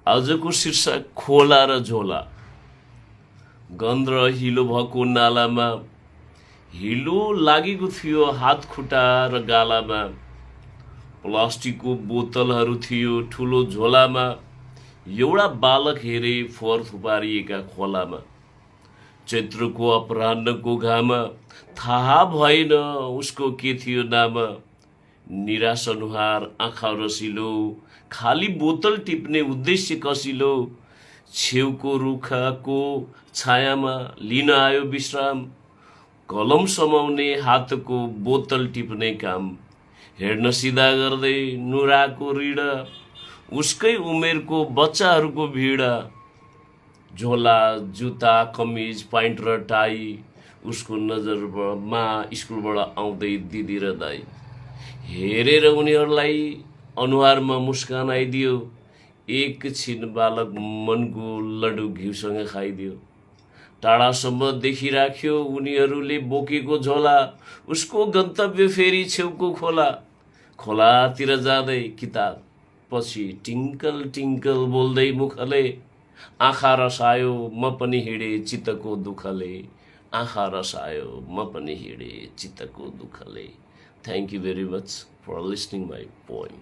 आजको शीर्षक खोला र झोला। गन्ध र हिलो भएको नालामा हिलो लागेको थियो हात खुट्टा र गालामा। प्लास्टिकको बोतलहरू थियो ठुलो झोलामा। एउटा बालक हेरे फोहोर थुपारिएका खोलामा। चैत्रको अपराह्नको घाम, थाहा भएन उसको के थियो नाम। निराश अनुहार, आँखा रसिलो, खाली बोतल टिप्ने उद्देश्य कसिलो। छेउको रुखको छायामा लिन आयो विश्राम। कलम समाउने हातको बोतल टिप्ने काम। हेर्न सिधा गर्दै नुराको ऋण, उसकै उमेरको बच्चाहरूको भिड। झोला, जुत्ता, कमिज, प्यान्ट र टाई, उसको नजरमा स्कुलबाट आउँदै दिदी र दाई। हेरेर उनीहरूलाई अनुहारमा मुस्कान आइदियो। एकछिन बालक मनको लड्डु घिउसँग खाइदियो। टाढासम्म देखिराख्यो उनीहरूले बोकेको झोला। उसको गन्तव्य फेरि छेउको खोला। खोलातिर जाँदै किताब पछि टिङ्कल टिङ्कल बोल्दै मुखले। आँखा रसायो म पनि हिँडे चित्तको दुःखले। आँखा रसायो म पनि हिँडे चित्तको दुःखले। Thank you very much for listening my poem.